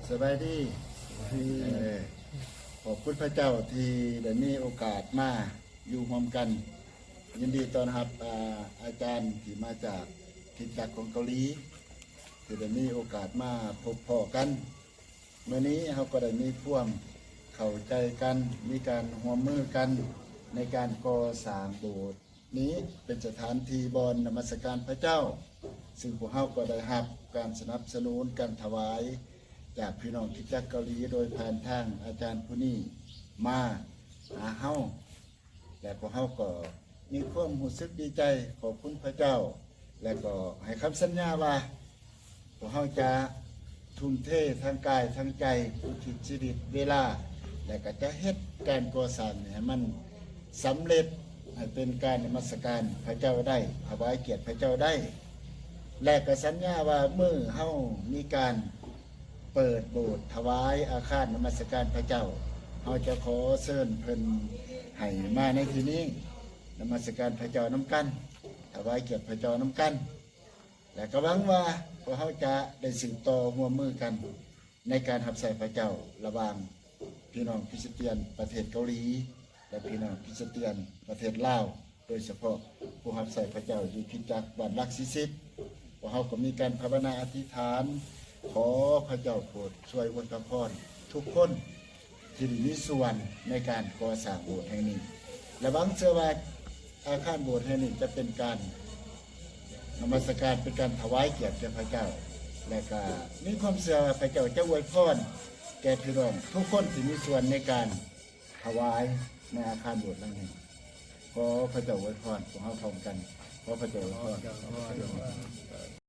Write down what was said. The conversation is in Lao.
ສະບາຍດີ. ເອີ ຂອບຄຸນພະເຈົ້າທີ່ໄດ້ມີໂອກາດມາຢູ່ຮ່ວມກັນ. ຍິນດີຕ້ອນຮັບ ອາ ອາຈານທີ່ມາຈາກຄຣິສຕະຈັກຂອງເກົາຫຼີ ທີ່ໄດ້ມີໂອກາດມາພົບພໍ້ກັນ. ມື້ນີ້ເຮົາກໍໄດ້ມີຄວາມເຂົ້າໃຈກັນ, ມີການຮ່ວມມືກັນໃນການກໍ່ສ້າງໂບດ. ນີ້ເປັນສະຖານທີ່ບ່ອນນະມັດສະການພະເຈົ້າ, ຊຶ່ງພວກເຮົາກໍໄດ້ຮັບການສະໜັບສະໜູນ, ການຖວາຍຈາກພີ່ນ້ອງຄຣິສຕະຈັກເກົາຫຼີ ໂດຍຜ່ານທາງອາຈານຜູ້ນີ້ມາຫາເຮົາ ແລະ ພວກເຮົາກໍມີຄວາມຮູ້ສຶກດີໃຈ, ຂອບຄຸນພະເຈົ້າ ແລະ ກໍໃຫ້ຄຳສັນຍາວ່າ ພວກເຮົາຈະທຸ່ມເທທັງກາຍທັງໃຈ, ອຸທິດຊີວິດເວລາ ແລະ ກໍຈະເຮັດການກໍ່ສ້າງນີ້ໃຫ້ມັນສຳເລັດ, ໃຫ້ເປັນການນະມັດສະການພະເຈົ້າໄດ້, ຖວາຍກຽດພະເຈົ້າໄດ້ ແລະ ກໍສັນຍາວ່າມື້ເຮົາມີການເປີດໂບດ, ຖວາຍອາຄານນະມັດສະການພະເຈົ້າ, ເຮົາຈະຂໍເຊີນເພິ່ນໃຫ້ມາໃນທີ່ນີ້ ນະມັດສະການພະເຈົ້ານຳກັນ, ຖວາຍກຽດພະເຈົ້ານຳກັນ. ແລະ ກໍຫວັງວ່າພວກເຮົາຈະໄດ້ສືບຕໍ່ຮ່ວມມືກັນໃນການຮັບໃຊ້ພະເຈົ້າ ລະຫວ່າງພີ່ນ້ອງຄຣິສຕຽນປະເທດເກົາຫຼີ ແລະ ພີ່ນ້ອງຄຣິສຕຽນປະເທດລາວ, ໂດຍສະເພາະຜູ້ຮັບໃຊ້ພະເຈົ້າຢູ່ຄຣິສຕະຈັກບ້ານຫຼັກສີ່ສິບ. ພວກເຮົາກໍມີການພາວະນາອະທິຖານ ຂໍພະເຈົ້າໂປດຊ່ວຍອວຍພະພອນທຸກຄົນ ທີ່ໄດ້ມີສ່ວນໃນການກໍ່ສ້າງໂບດແຫ່ງນີ້ ແລະ ຫວັງເຊື່ອວ່າອາຄານໂບດແຫ່ງນີ້ຈະເປັນການນະມັດສະການ, ເປັນການຖວາຍກຽດແກ່ພະເຈົ້າ ແລະ ກະມີຄວາມເຊື່ອວ່າພະເຈົ້າຈະອວຍພອນແກ່ພີ່ນ້ອງທຸກຄົນທີ່ມີສ່ວນໃນການຖວາຍໃນອາຄານໂບດຫຼັງນີ້. ຂໍພະເຈົ້າອວຍພອນພວກເຮົາພ້ອມກັນ. ຂໍພະເຈົ້າອວຍພອນ.